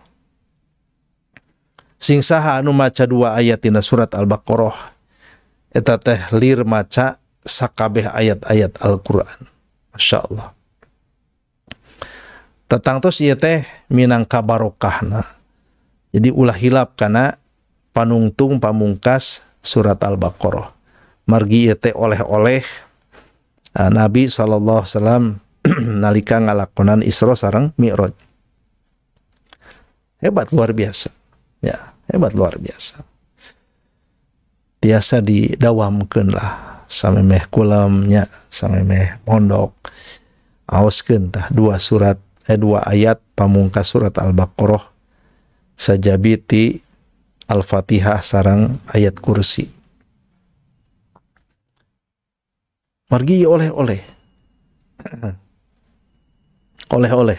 Sing saha anu maca 2 ayat tina surat Al-Baqarah eta teh lir maca sakabeh ayat-ayat Al-Qur'an. Masya Allah. Tatangtos ieu teh minangka barokahna. Jadi ulah hilap kana panungtung pamungkas surat Al-Baqarah. Margi ieu teh oleh-oleh Nabi sallallahu alaihi wasallam nalika ngalakonan Isra sareng Mi'raj. Hebat luar biasa. Ya, hebat luar biasa. Tiasa didawamkeun lah samemeh kulamnya, samemeh pondok. Aoskeun tah 2 surat 2 ayat pamungkas surat Al-Baqarah sajabi ti Al-Fatihah sareng ayat kursi. Margi oleh-oleh. Oleh-oleh.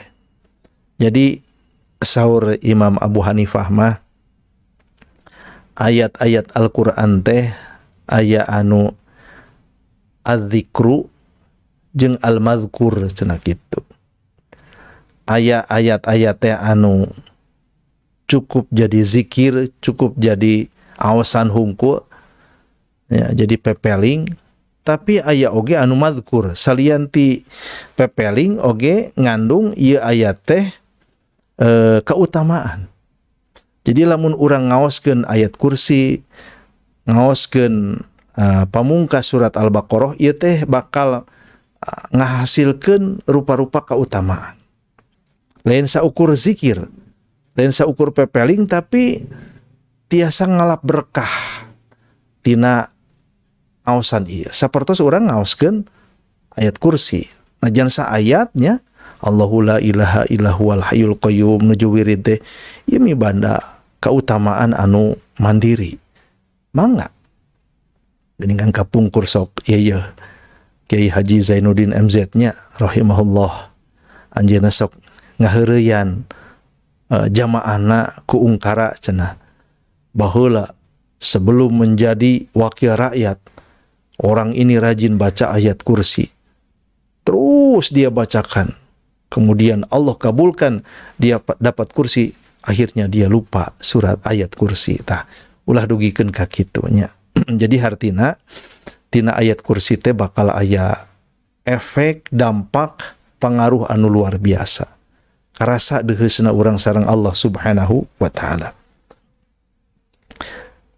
Jadi sahur Imam Abu Hanifah mah ayat-ayat Al-Qur'an teh aya anu adzikru jeung al-mazkur cenah kitu. Aya ayat-ayat teh anu cukup jadi zikir, cukup jadi awasan hungkul, ya, jadi pepeling. Tapi aya oge anu mazkur, salian ti pepeling oge ngandung ieu ayat teh keutamaan. Jadi lamun urang ngaoskeun ayat kursi, ngaoskeun pamungkas surat Al-Baqarah, ieu teh bakal ngahasilkeun rupa-rupa keutamaan. Lain saukur zikir, lain saukur pepeling, tapi tiasa ngalap berkah tina aosan ieu. Sapertos urang ngaoskeun ayat kursi. Najan saayatnya Allahu la ilaha illa huwal hayyul qayyum nuju wirid teh ieu mibanda kautamaan anu mandiri. Mangga. Geuningan kapungkur sok ieu ieu Kiai Haji Zainuddin MZ nya rahimahullah. Anjeunna sok ngaheureyan jamaahna ku ungkara cenah. Baheula sebelum menjadi wakil rakyat, orang ini rajin baca ayat kursi. Terus dia bacakan. Kemudian Allah kabulkan, dia dapat kursi. Akhirnya dia lupa surat ayat kursi. Tah, ulah dugikeun ka kitu nya. Jadi hartina tina ayat kursi teh bakal aya efek, dampak, pengaruh anu luar biasa. Karasa deuheusna urang sareng Allah Subhanahu wa taala.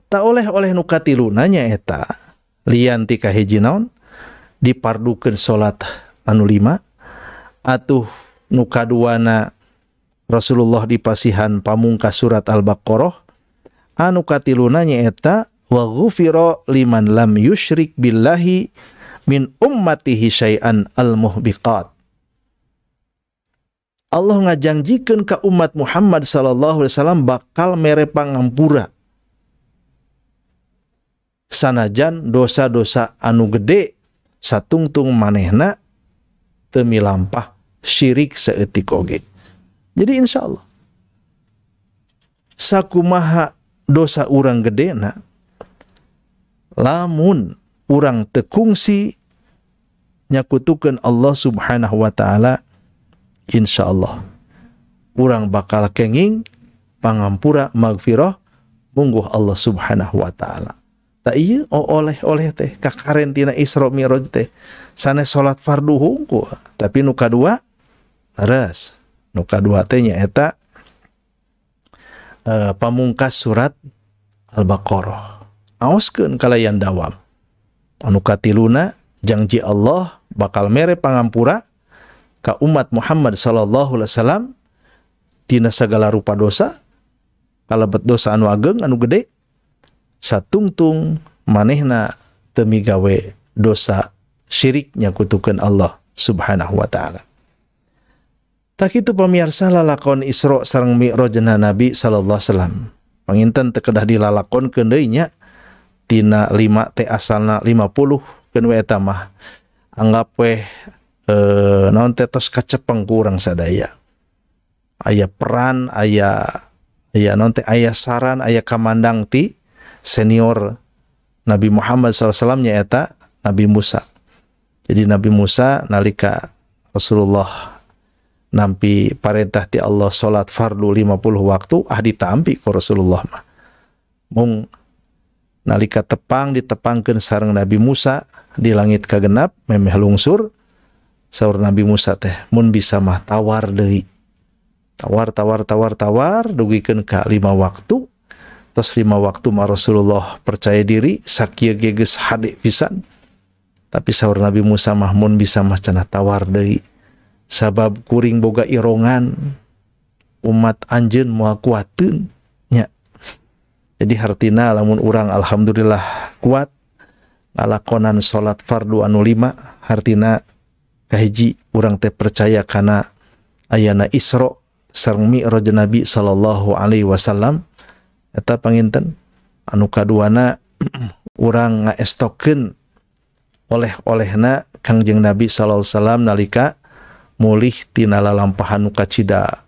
Tak oleh-oleh nu katiluna nyaeta lian ti kahiji naon dipardukeun salat anu 5 atuh nu kaduana Rasulullah dipasihan pamungkas surat Al-Baqarah anu katiluna nyaeta wa ghufira liman lam yusyrik billahi min ummatihi syai'an al-muhbiqat. Allah ngajanjikeun ka umat Muhammad sallallahu alaihi wasallam bakal mere pangampura sanajan dosa-dosa anu gede satungtung manehna teu milampah syirik saeutik oge. Jadi insyaallah sakumaha dosa urang gedena, lamun urang teu kungsi nyakutukeun Allah Subhanahu wa taala, insyaallah urang bakal kenging pangampura magfirah mungguh Allah Subhanahu wa taala. Ta ieu oleh-oleh teh kakaren tina Isra Mi'raj teh sanes salat fardu hungkul, tapi nu kadua leres. Nu kadua teh nyaeta pamungkas surat Al-Baqarah. Aoskeun kalayan dawam. Anu katiluna janji Allah bakal mere pangampura ka umat Muhammad sallallahu alaihi wasallam tina sagala rupa dosa, kalebet dosa anu ageng anu gede, satungtung manehna teu migawe dosa syirik nyakutukeun Allah Subhanahu wa taala. Tak kitu pamirsa lalakon Isra sareng Mi'rajna Nabi sallallahu alaihi wasallam. Panginten teu kedah dilalakonkeun deui nya tina 5 teh asalna 50 keun we eta mah. Anggap weh naon teh tos kacepeng ku urang sadaya. Aya peran, aya naon teh, aya saran, aya kamandang ti senior Nabi Muhammad SAW nyaeta Nabi Musa. Jadi Nabi Musa nalika Rasulullah nampi parentah ti Allah salat fardu 50 waktu, ah ditampi ku Rasulullah mah. Mung nalika tepang ditepangkeun sareng Nabi Musa di langit kagenap memeh lungsur, saur Nabi Musa teh mun bisa mah tawar deui. Tawar tawar tawar tawar dugikeun ka 5 waktu. Terus 5 waktu mah Rasulullah percaya diri sakieu ge geus hade pisan. Tapi saur Nabi Musa mah mun bisa mah cenah tawar deui. Sabab kuring boga irongan umat anjeun moal kuateun nya. Jadi hartina lamun urang alhamdulillah kuat ngalakonan salat fardu anu 5, hartina kahiji urang teh percaya kana ayana Isra sareng Mi'raj Nabi sallallahu alaihi wasallam. Eta panginten anu kaduana urang ngaestokeun oleh-olehna Kangjeng Nabi sallallahu alaihi wasallam nalika mulih tina lalampahan nu kacida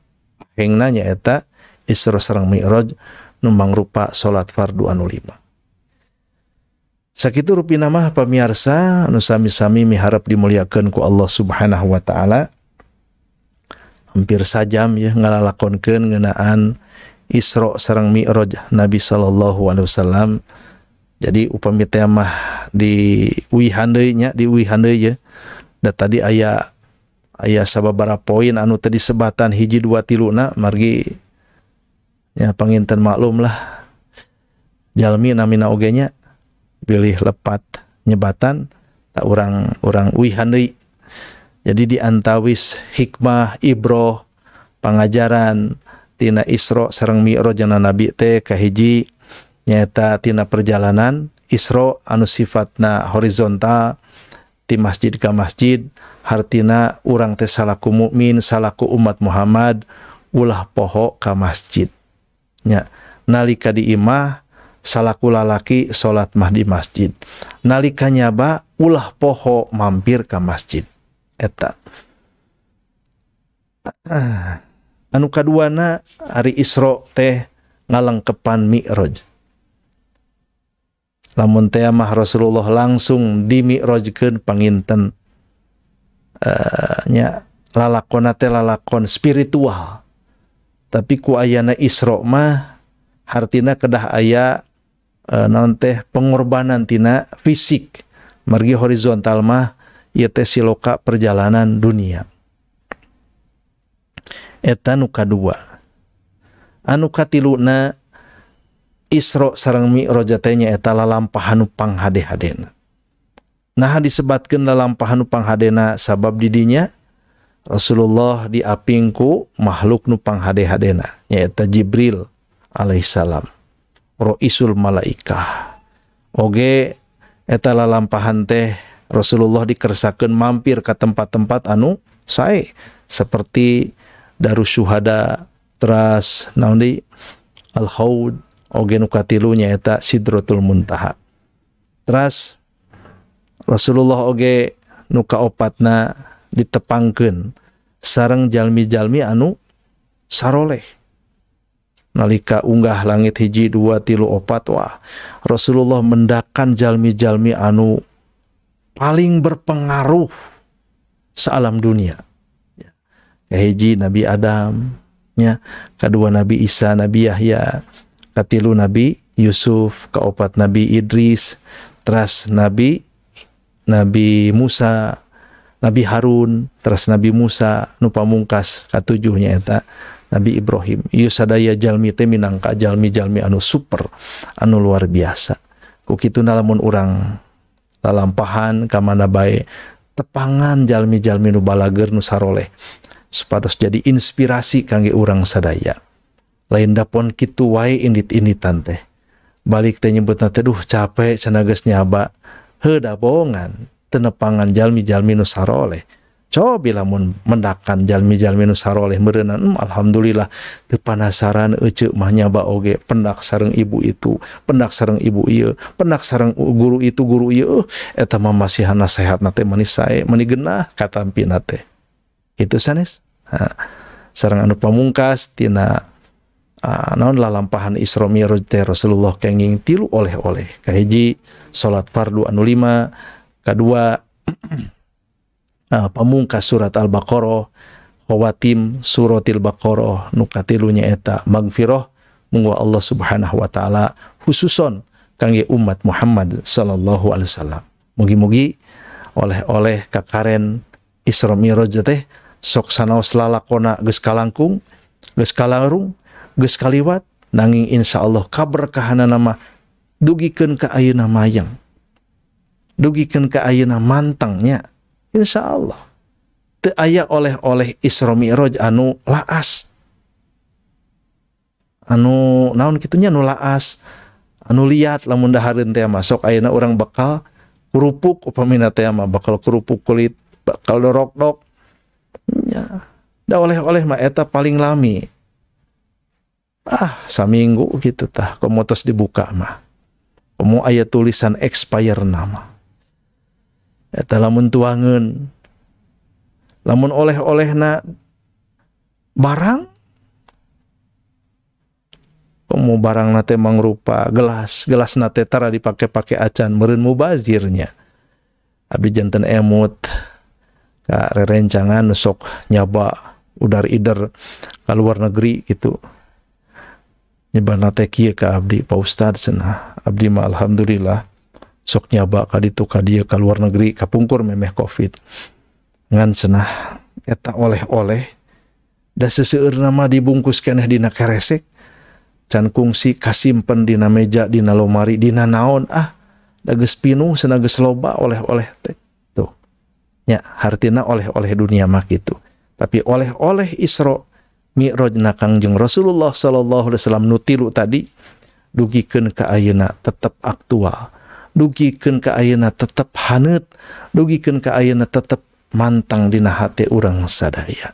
ahengna nyaeta Isra sareng Mi'raj nu mangrupa salat fardu anu 5. Sakitu rupina mah pamiarsa anu sami-sami miharep dimuliakeun ku Allah Subhanahu wa taala. Hampir sajam ya ngalalakonkeun ngeunaan Isra sareng Mi'raj Nabi sallallahu alaihi wasallam. Jadi upami teh mah diuihan deui nya, diuihan deui ye. Da tadi aya sababaraha poin anu teu disebatan hiji dua tiluna margi nya panginten maklum lah. Jalmi namina oge nya bilih lepat nyebatan tak urang uihan deui. Jadi diantawis hikmah ibroh pangajaran tina Isra sareng Mi'raj Nabi teh kahiji nyaeta tina perjalanan Isra anu sifatna horizontal ti masjid ka masjid, hartina urang teh salaku mukmin salaku umat Muhammad ulah poho ka masjid nya. Nalika di imah salaku lalaki salat mah di masjid, nalika nyaba ulah poho mampir ka masjid. Eta anu kaduana ari Isra teh ngalengkepan Mi'raj. Lamun teh mah Rasulullah langsung di Mi'rajkeun panginten nya lalakonna teh lalakon spiritual. Tapi ku ayana Isra mah hartina kedah aya naon teh pengorbanan tina fisik. Margi horizontal mah ieu teh siloka perjalanan dunia. Eta nu kadua. Anu katiluna Isra sareng Mi'raj teh nyaeta lalampahan nu panghade-hadena. Nah disebatkeun lalampahan nu panghadena sabab didinya Rasulullah diaping ku makhluk nu panghade-hadena nyaeta Jibril alaihissalam, roisul malaikah. Oge eta lalampahan teh Rasulullah dikersakeun mampir ke tempat-tempat anu sae seperti Darus Syuhada, teras naon deui Al-Haud, oge nu katilu nyaeta Sidratul Muntaha. Teras Rasulullah oge nu kaopatna ditepangkeun sareng jalmi-jalmi anu saroleh. Nalika unggah langit 1, 2, 3, 4, wah Rasulullah mendakan jalmi-jalmi anu paling berpengaruh Saalam dunia. Kahiji Nabi Adam, nya, kadua Nabi Isa, Nabi Yahya, katilu Nabi Yusuf, kaopat Nabi Idris, teras Nabi Musa, Nabi Harun, teras Nabi Musa, nu pamungkas katujuhnya eta Nabi Ibrahim. Ieu sadaya jalmi teh minangka jalmi-jalmi anu super, anu luar biasa. Ku kituna lamun urang lalampahan ka mana bae tepangan jalmi-jalmi nu balager nu saroleh supados jadi inspirasi kangge urang sadaya. Lain dapon kitu wae indit-inditan teh. Balik teh nyebutna teh duh capek cenah geus nyaba. Heuh da bohongan tenepangan jalmi-jalmi nu saroleh. Cobi lamun mendakan jalmi-jalmi nu saroleh meureunnan, alhamdulillah teu panasaran eceu mah nyaba oge pendak sareng ibu itu, pendak sareng ibu ieu, pendak sareng guru itu, guru ieu, eta mah masihan nasehatna teh mani sae, mani genah katampina teh. Itu sanes. Sareng anu pamungkas tina naon lalampahan Isra Mi'raj teh Rasulullah kenging tilu oleh-oleh. Kahiji salat fardu anu 5, kadua pamungkas surat Al-Baqarah, khawatim suratil Baqarah, nu katilunya eta magfirah munggo Allah Subhanahu wa taala khususon kangge umat Muhammad sallallahu alaihi wasallam. Mugi-mugi oleh-oleh kakaren Isra Mi'raj teh sok sanaos lalakona geus kalangkung, geus kalarung, geus kaliwat, nanging insyaallah kaberkahanana mah dugikeun ka ayeuna mayang. Dugikeun ka ayeuna mantangnya. Insya Allah teu aya oleh-oleh Isra Mi'raj anu laas, anu naon kitunya, anu laas, anu liat lamun dahareun teh mah. Sok ayeuna urang bakal kerupuk upamina teh mah, bakal kerupuk kulit, bakal dorok-dok nya. Da oleh-oleh mah eta paling lami, saminggu gitu tah komo tos dibuka mah, komo aya tulisan expire nama. Eta lamun tuangeun, lamun oleh-olehna barang, komo barangna teh mangrupa gelas, gelasna teh tara dipake-pake acan meureun mubazirnya. Abi janten emut ka rerencangan nu sok nyaba udar ider ka luar negeri gitu. Nyebana teh kieu ka abdi, Pak Ustad cenah, abdi mah alhamdulillah sok nyaba ka ditu ka dieu ka luar negeri kapungkur memeh Covid. Ngan cenah eta oleh-oleh da seseueurna mah dibungkus keneh dina keresek, can kungsi kasimpen dina meja, dina lomari, dina naon, da geus pinuh cenah geus loba oleh-oleh teh. Tuh. Nya hartina oleh-oleh dunia mah kitu. Tapi oleh-oleh Isra Mi'raj na Kangjeng Rasulullah sallallahu alaihi wasallam nu tilu tadi dugikeun ka ayeuna tetep aktual, dugikeun ka ayeuna tetep haneut, dugikeun ka ayeuna tetep mantang dina hate urang sadaya.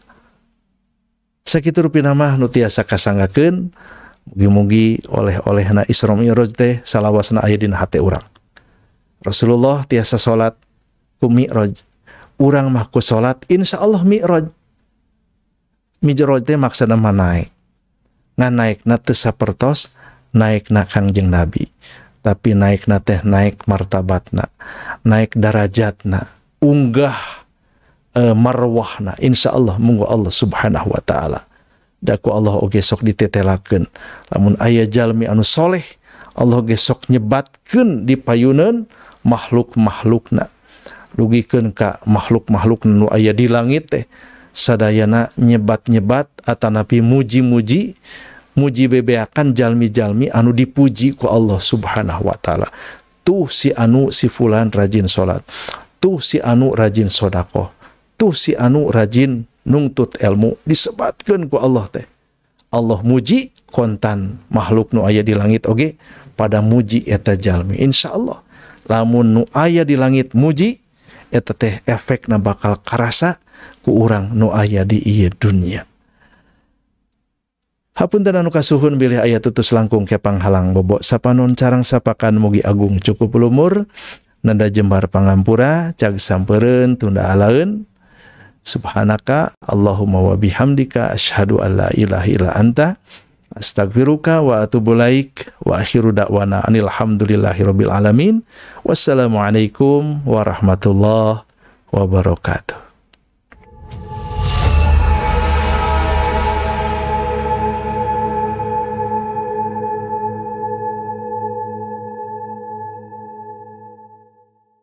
Sakitu rupina mah nu tiasa kasanggakeun, mugi-mugi oleh-olehna Isra Mi'raj teh salawasna aya dina hate urang. Rasulullah tiasa salat ku Mi'raj, urang mah ku salat insyaallah Mi'raj. Mi'raj teh maksudna mah naik. Ngan naikna teu sapertos naikna Kangjeng Nabi, tapi naikna teh naik martabatna, naik darajatna, unggah marwahna insyaallah munggo Allah Subhanahu wa taala. Da ku Allah oge sok ditetelakeun lamun aya jalmi anu soleh, Allah ge sok nyebatkeun di payuneun makhluk-makhlukna, dugikeun ka makhluk-makhluk nu aya di langit teh sadayana nyebat-nyebat atanapi muji-muji, muji bebeakan jalmi-jalmi anu dipuji ku Allah Subhanahu wa taala. Tuh si anu si fulan rajin salat, tuh si anu rajin sodakoh, tuh si anu rajin nungtut ilmu, disebatkeun ku Allah teh. Allah muji kontan makhluk nu aya di langit oge pada muji eta jalmi. Insyaallah lamun nu aya di langit muji eta teh efekna bakal karasa ku urang nu aya di ieu dunia. Hapunten anu kasuhun bilih aya tutus langkung kepang halang bobok sapanon carang sapakan mugi agung cukup lumur nanda jembar pangampura cag sampereun tunda alaeun. Subhanaka Allahumma wa bihamdika asyhadu alla ilaha illa anta astaghfiruka wa atubu ilaik wa akhiru da'wana anil hamdulillahi rabbil alamin. Wassalamualaikum warahmatullahi wabarakatuh.